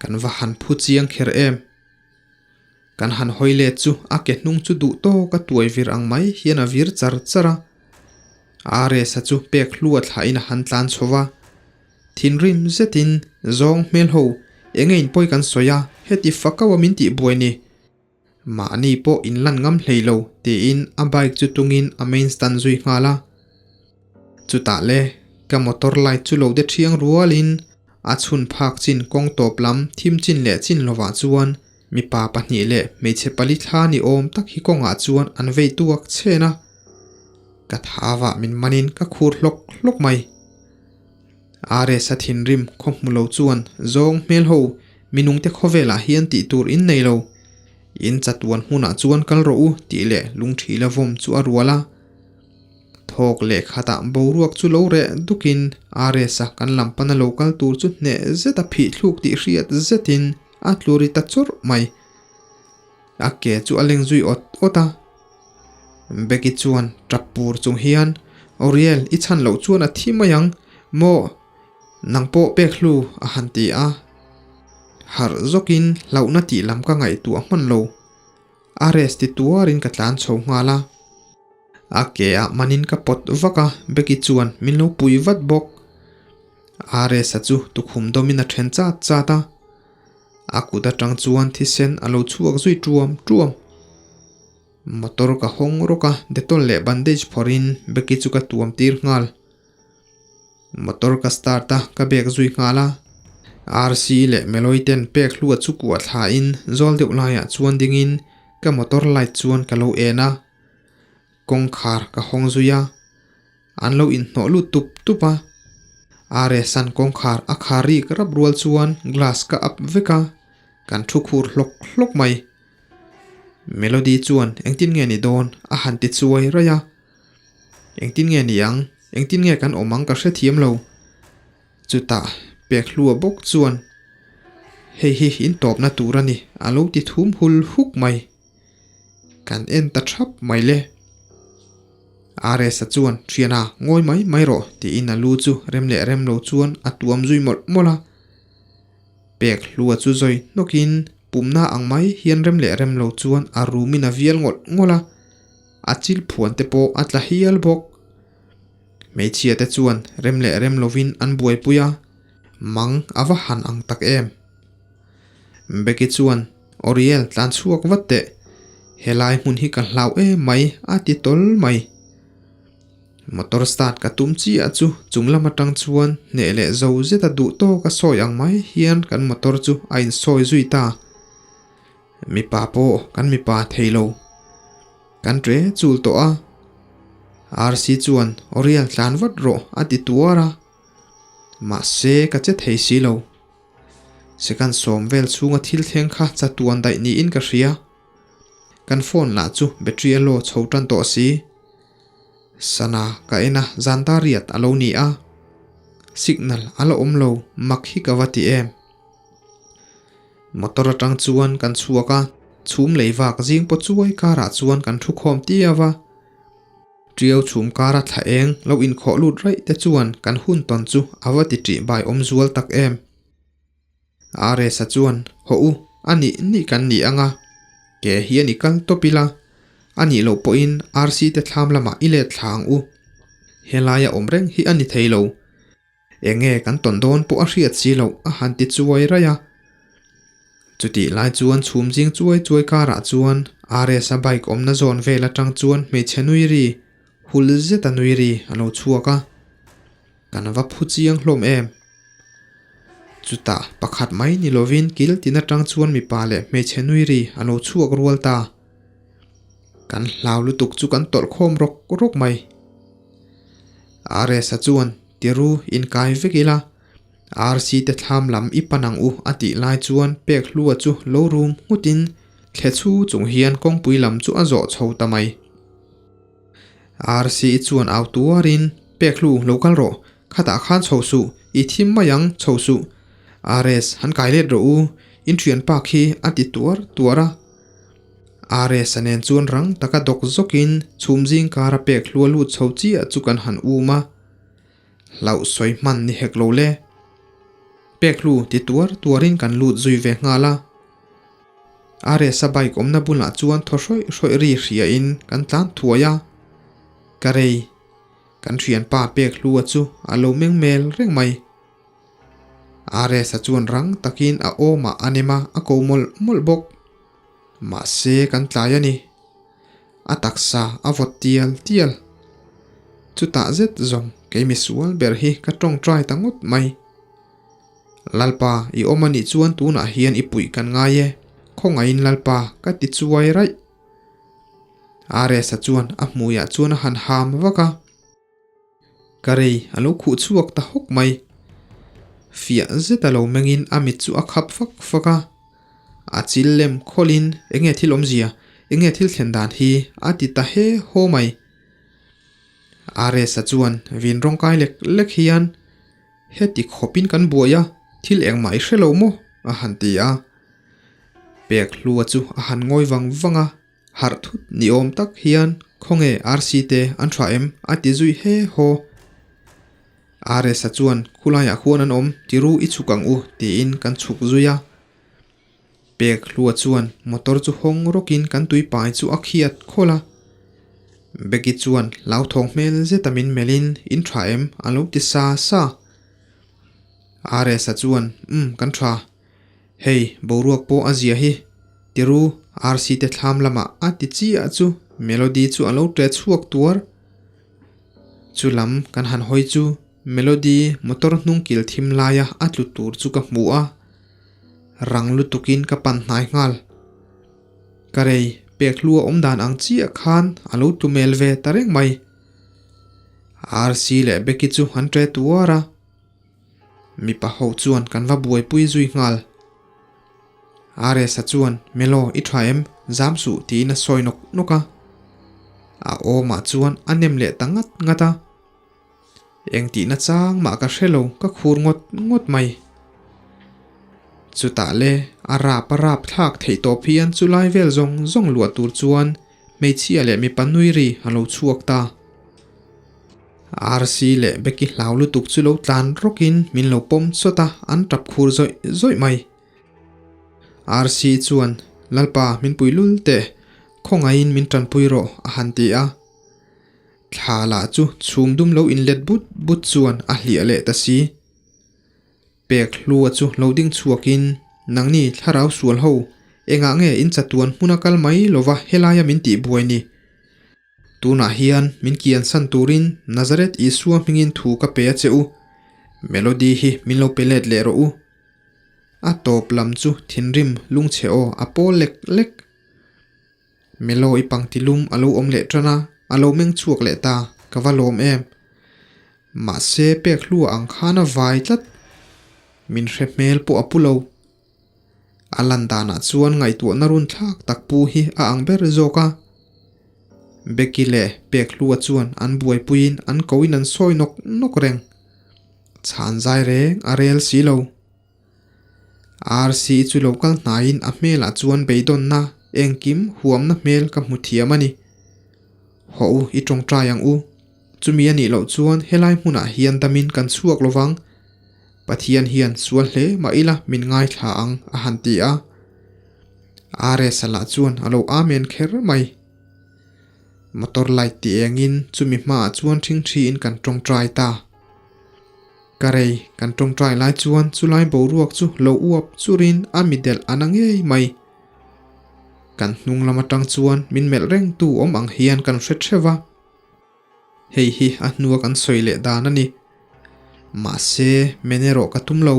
kan va han phu chiang kher em. Kan han hawi let chu a ke hnung chu duh tawk a tuai vir ang mai hian a vir char char a. RS-a chu pek hlua thlahin a han tlan chho va, thinrim zetin zawng hmel ho enge in pawi kan sawi a, heti fakaua min tih buai ni. Mahni pawh in lan ngam hlei lo tiin a bike chu tungin a main stand zui nghal a. Chutah le ka motor light chu lo de thiang rualin a chhun phak chin kawng tawp lam thim chin leh chin lovah chuan mipa pahnih leh hmeichhe pali thla ni awm tak hi kawngah chuan an vei tuak chhen a. Ka thavah min manin ka khur hlawk hlawk mai. RS-a thinrim khaw hmu lo chuan zawng hmel ho minungte khawvelah hian tih tur in nei lo. In chatuan hmunah chuan kal rawh u tih leh lungthila vawm chu a rual a. Thawk leh khatah boruak chu lo reh dukin RS-a kan lam pana lo kal tur chu hneh zet a phih thluk tih hriat zetin a tlu ri ta chawrh mai. A ke chu a leng zui awt awt a. Becky chuan tap pur chung hian, Oriel, i chhan loh chuan a thi mai ang, maw? Nang pawh pek hlu, a han ti a. Harh zawkin hlauhna tih lam ka ngaihtuah hman lo. A rest ti tuarin ka tlan chho nghal a. A ke ah manin ka pawt vak a, Becky chuan min lo pui vat bawk. RS-a chu tukhum dawmin a then chat chat a. A kut atang chuan thisen a lo chhuak zui tuam tuam. Motor ka hawng rawk a, Dettol leh bandage phawrhin Becky chu ka tuam tir nghal. Motor ka start a, ka bag zui nghal a. RC leh Meloy ten pek hlua chu kuah thlain zawl deuh laiah chuan dingin ka motor light chuan ka lo en a. Kawngkhar ka hawng zui a, an lo inhnawh lut tup tup a. RS-a'n kawngkhar a khar rik rap rual chuan glass ka up vek a, kan thu khur hlawk hlawk mai. Melody chuan engtin nge ni dawn a han ti chuai raih a. Engtin nge ni ang, engtin nge kan awm ang ka hrethiam lo. Chutah Pekhlua bawk chuan hei hi in tawpna tur a ni a lo ti thum hul huk mai. Kan en ta thap mai le. RS-a chuan Thiana ngawi mai mai rawh tiin a lu chu rem leh rem lo chuan a tuam zui mawlh mawlh a. Pekhlua chu zawi hnawkin pumna ang mai hian rem leh rem lo chuan a rumin a vial ngawlh ngawlh a. A chil phuan te pawh a tla hial bawk. Hmeichhia te chuan rem leh rem lovin an buaipui a, mang a va han ang tak em. Becky chuan, Oriel tlan chhuak vat teh. Helai hmun hi ka hlau em mai a ti tawl mai. Motor start ka tum chiah chu chung lam atang chuan hneh leh zo zeta duh tawk a sawi ang mai hian kan motor chu a insawi zui ta. Mipa pawh kan mipa thei lo. Kan ṭe chul tawh a. RC chuan Oriel tlan vat rawh a ti tuar a. Mahse ka che thei si lo. Second sawm vel chhunga thil thleng kha chatuan daih niin ka hria. Kan phone lah chu battery a low chho tan tawh si. Sana ka en a zan dar riat a lo ni a. Signal a la awm lo mak hi ka va ti em. Motor atang chuan kan chhuak a, chhum lei vak zing pawh chuai karah chuan kan thu khawm tiau a. Ṭiau chhum kara thla eng lo inkhawh lut raih te chuan kan hun tawn chu a va ti ṭih bai awm zual tak em. RS-a chuan, Hawh u, a nih nih kan ni ang a, ke hian i kal tawp ila, a nih loh pawhin RC te thlam lamah i let thla ang u. Helaia awm reng hi a ni thei lo. Enge kan tawn dawn pawh a hriat si loh a han ti chuai raih a. Chutih lai chuan chhum zing chuai chuai karah chuan RS-a bike awmna zawn vel atang chuan hmeichhe nui ri, hul zeta nui ri a lo chhuak a. Kan va phu chiang hlawm em? Chutah pakhat mai ni lovin kil tin atang chuan mipa leh hmeichhe nui ri a lo chhuak rual ta. Kan hlau lutuk chu kan tawlh khawm rawk rawk mai. RS-a chuan tiru inkai vek ila, RC te thlam lam i pan ang u a tih lai chuan pek hlua chu lo rum nghutin thle chhu chung hian kawngpui lam chu a zawh chho ta mai. RC chuan au tuarin pek hlu lo kal rawh, khatah khan chho suh, i thim mai ang, chho suh. RS han kai let rawh u, in thianpa khi a ti tuar tuar a. RS a nen chuan rang taka dawk zawkin chhum zing kara pek hlua lut chho chiah chu kan han um a. Hlauh sawi hman ni hek lo le. Pek hlu ti tuar tuarin kan lut zui ve nghal a. RS a bike awmna bulah chuan thaw hrawih hrawih ri hriain kan tlan thuai a. Ka rei. Kan thianpa pek hlua chu a lo meng mel reng mai. RS-a chuan rang takin a awmah a nem a, a ko mawlh mawlh bawk. Mahse kan tlai a ni. A taksa a vawt tial tial. Chutah zet zawng kei misual ber hi ka tawngtai ta ngawt mai. Lalpa, i awm a nih chuan tunah hian i puih kan ngai e. Khawngaihin Lalpa, ka ti chuai raih. RS-a chuan a hmuiah chuan a han ham vak a. Ka rei a lo khuh chhuak ta hawk mai. Fiah zet a lo mengin a mit chu a khap fak fak a. A chil lem khawlhin enge thil awmzia, enge thil thlen dan hi a ti ta he haw mai. RS-a chuan vin rawngkai lek lek hian heti khawpin kan buai a, thil engmah i hre lo maw? a han ti a. Pek hlua chu a han ngawi vang vang a. Harh thut ni awm tak hian khawnge RC te an tha em a ti zui he haw. RS-a chuan khulaiah khuan an awm tiru i chhuk ang u tiin kan chhuk zui a. Pek hlua chuan motor chu hawng rawkin kan tui pai chu a khiat khawlh a. Becky chuan hlauthawng hmel zeta min melhin in tha em a lo ti sa sa. RS-a chuan umm kan tha. Hei, boruak pawh a zia hi, tiru RC te thlam lamah a ti chiah chu Melody chu a lo ṭe chhuak tuar. Chu lam kan han hawi chu Melody motor hnung kil thim laia a tlu tur chu ka hmu a, rang lutukin ka pan hnai nghal. Ka rei pek hlu a awm dan ang chiah khan a lo tlu mel ve ta reng mai. RC leh Becky chu an ṭe tuar a. Mipa ho chuan kan va buaipui zui nghal. RS-a chuan, Melo, i tha em? Zam suh, tiin a sawi nawk nawk a. A awmah chuan a nem leh ta ngat ngat a. Engtihna chang mah ka hre lo, ka khur ngawt ngawt mai. Chutah le, a rap a rap thlak theih tawp hian chulai vel zawng zawng luah tur chuan hmeichhia leh mipa nui ri a lo chhuak ta. RC leh Becky hlau lutuk chu lo tlan rawkin min lo pawm chawt a, an tap khur zawih zawih mai. RC chuan, Lalpa, min pui lul teh, khawngaihin min tanpui rawh, a han ti a. Thla lah chu chhum dum lo inlet but but chuan a hliah leh ta si. Pek hlua chu lo ding chhuakin, Nangni thlarau sual ho, Engah nge in chatuan hmuna kal mai lova helaia min tihbuai ni? Tunah hian min kiansan turin Nazareth Isua hmingin thu ka pe a che u. Melody hi min lo pe let leh rawh u. A tawp lam chu thinrim lungchhe aw a pawl lek lek. Melo i pangti lum a lo awm leh tan a, a lo meng chhuak leh ta, ka va lawm em. Mahse pek hlua ang khan a vai tlat. Min hre hmel pawh a pu lo. A lan danah chuan ngaihtuahna run thlak tak pu hi a ang ber zawk a. Becky leh Pekhlua chuan an buaipuiin an koin an sawi nawk nawk reng. Chhan zai reng a rel si lo. RC chu lo kal hnaiin a hmelah chuan beidawnna engkim huamna hmel ka hmu thiam a ni. Hawh u, i tawngtai ang u. Chumi a nih loh chuan helai hmunah hian damin kan chhuak lovang. Pathian hian sual hle mah ila min ngaithla ang a han ti a. RS-a lah chuan a lo amen kher mai. Motor light ti engin chumi hmaah chuan ṭhingṭhiin kan ṭawngṭai ta. Ka rei kan ṭawngṭai lai chuan chulai boruak chu lo uap churin a mi delh a na ngei mai. Kan hnung lam aṭang chuan min melh rengtu awm ang hian kan hre ṭheuh va. Hei hi a hnua kan sawi leh dan a ni. Mahse, men erawh ka tum lo.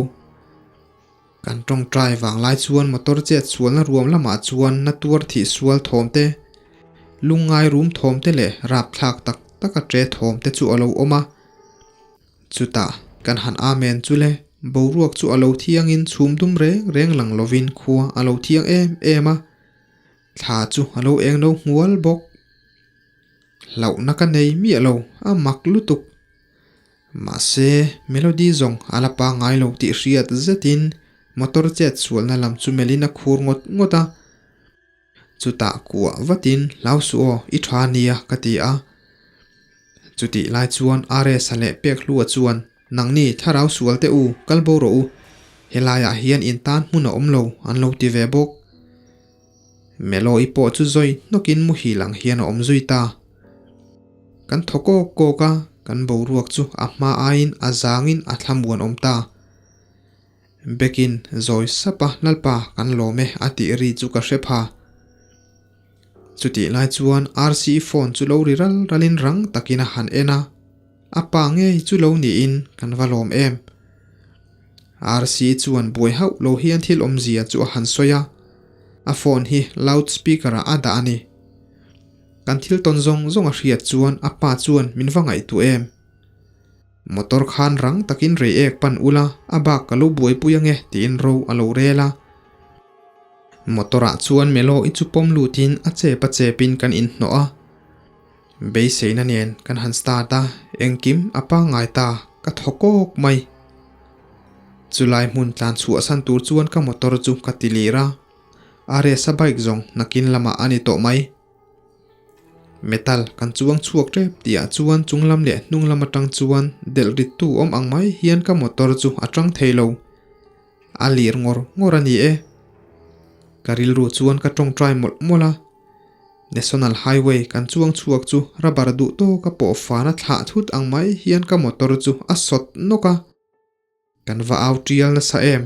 Kan tawngtai vang lai chuan motor chet sualna ruam lamah chuan na tuar thih sual thawm te, lungngai rum thawm te leh rapthlak tak taka tre thawm te chu a lo awm a. Chutah, kan han amen chu le, boruak chu a lo thiangin chhum dum reng reng lang lovin khua a lo thiang em em a. Thla chu a lo eng lo hmual bawk. Hlauhna ka nei miah lo, a mak lutuk. Mahse, Melody zawng a la pangngai lo tih hriat zetin motor chet sualna lam chu melhin a khur ngawt ngawt a. Chutah kuah vatin hlau suh aw, i tha nia ka ti a. Chutih lai chuan RS-a leh Pekhlua chuan Nangni thlarau sual teh u, kal bo rawh u. Helaiah hian in tan hmun a awm lo, an lo ti ve bawk. Melo-i pawh chu zawi hnawkin muhil ang hian a awm zui ta. Kan thaw kawk kawk a, kan boruak chu a hma aiin a zangin a thlamuan awm ta. Bekin zawi sap a, Lalpa, kan lawm e, a tih ri chu ka hre pha. Chutih lai chuan RC phone chu lo ri ral ralin rang takin a han en a, a pa ngei chu lo niin kan va lawm em. RC chuan buai hauh lo hian thil awmzia chu a han sawi a, a phone hi loud speaker ah a dah a ni. Kan thil tawn zawng zawng a hriat chuan a pa chuan min va ngaihtuah em. Motor khan rang takin rei ek pan ula a bak ka lo buaipui ange tiin ro a lo rel a. Motor ah chuan Melo i chu pawm lutin a chep a chepin kan inhnawh a. Beiseina nen kan han start a, engkim a pangngai ta, ka thaw kawk mai. Chulai hmun tlan chhuahsan tur chuan ka motor chu ka ti lir a, RS-a bike zawng nakin lamah a ni tawh mai. Metal kan chuang chhuak tep tihah chuan chunglam leh hnunglam atang chuan delh rittu awm ang mai hian ka motor chu a tang thei lo. A lir ngawr ngawr a ni e. Ka rilru chuan ka tawngtai mawlh mawlh a. National Highway kan chuang chhuak chu rubber duh tawka pawh fana thlah thut ang mai hian ka motor chu a sawt nawk a. Kan va au tial nasa em.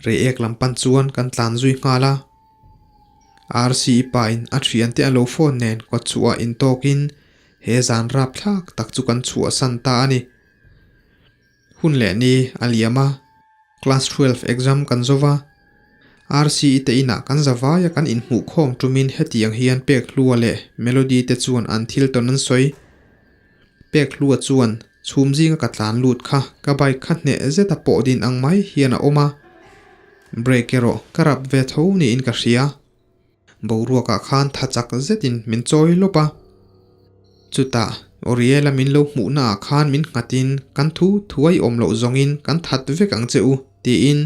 Reiek lam pan chuan kan tlan zui nghal a. RC pain a thiante a lo phone nen kawtchhuah intawkin he zan rapthlak tak chu kan chhuahsan ta a ni. Hun leh ni a liam a, Class 12 exam kan zo va, RCE te inah kan za vai a kan inhmuh khawm tumin hetiang hian Pekhlua leh Melody te chuan an thil tawn an sawi. Pekhlua chuan chhum zinga ka tlan lut kha ka bike kha hneh zeta pawh din ang mai hian a awm a, brake erawh ka rap ve tho niin ka hria. Boruakah khan tha chak zetin min chawi lawp a. Chutah Oriela min lo hmuhnaah khan min nghatin kan thu thuai awm loh zawngin kan that vek ang che u tiin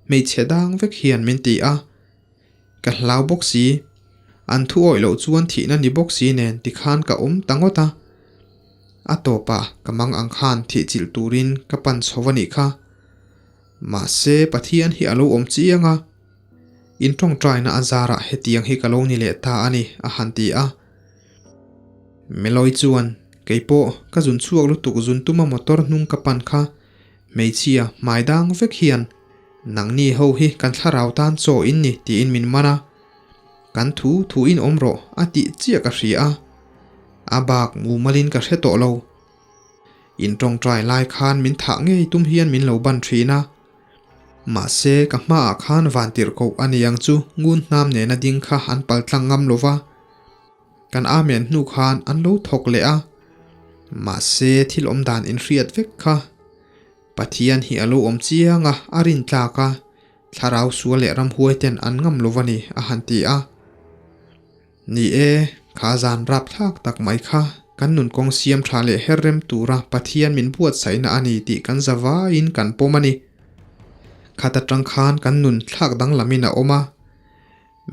hmeichhe dang vek hian min ti a. Ka hlau bawk si. An thu awih loh chuan thihna ni bawk si nen tikhan ka awm ta ngawt a. A tawpah ka mang ang khan thihchilh turin ka pan chho a nih kha. Mahse Pathian hi a lo awm chiang a. In tawngtaina a zarah hetiang hi ka lo ni leh ta a ni, a han ti a. Meloi chuan, Kei pawh ka zun chhuak lutuk zun tuma motor hnung ka pan kha, hmeichhia hmai dang vek hian Nangni ho hi kan thlarau tan chaw in ni tiin min man a. Kan thu thu in awm rawh a tih chiah ka hria a. A bak mumalin ka hre tawh lo. In tawngtai lai khan min thah ngei tum hian min lo ban thin a. Mahse ka hmaah khan vantirh koh a ni ang chu ngun hnam nena ding kha an paltlang ngam lo va. Kan amen hnu khan an lo thawk leh a. Mahse thil awm dan inhriat vek kha Pathian hi a lo awm chiang a, a rin tlak a, thlarau sual leh ramhuai ten an ngam lo va ni, a han ti a. Ni e, kha zan rap thlak tak mai kha kan nun kawng siam tha leh her rem tura Pathian min buatsaihna a ni tih kan za vaiin kan pawm a ni. Khat atang khan kan nun thlak danglamin a awm a.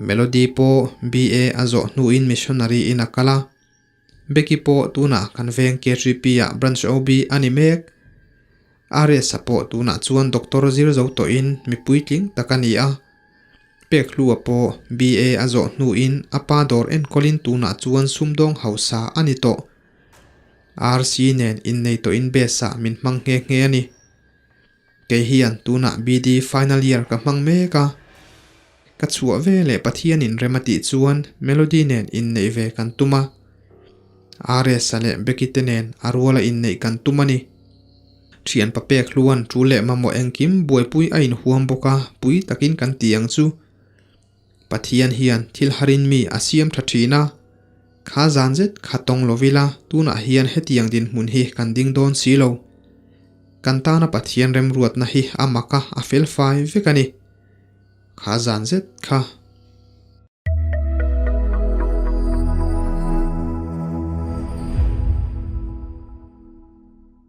Melody pawh BA a zawh hnuin missionary in a kal a. Becky pawh tunah kan veng KGP ah branch OB a ni mek. RS-a pawh tunah chuan doctor zir zo tawhin mi puitling tak a ni a. Pekhlua pawh BA a zawh hnuin a pa dawr enkawlin tunah chuan sumdawng hausa a ni tawh. RC nen innei tawhin base ah min hmang nghe nghe a ni. Kei hian tunah BD final year ka hmang mek a, ka chhuah ve leh Pathianin rem a tih chuan Melody nen inneih ve kan tum a, RS-a leh Becky te nen a ruala inneih kan tum a ni. Thian pa pek hluan tul leh mamawh engkim buaipui a inhuam bawk a, pui takin kan ti ang chu. Pathian hian thil harin mi a siam tha thin a, kha zan zet kha tawng lo ila tunah hian hetiang dinhmun hi kan ding dawn si lo. Kan tana Pathian remruatna hi a mak a, a fel fai vek a ni. Kha zan zet kha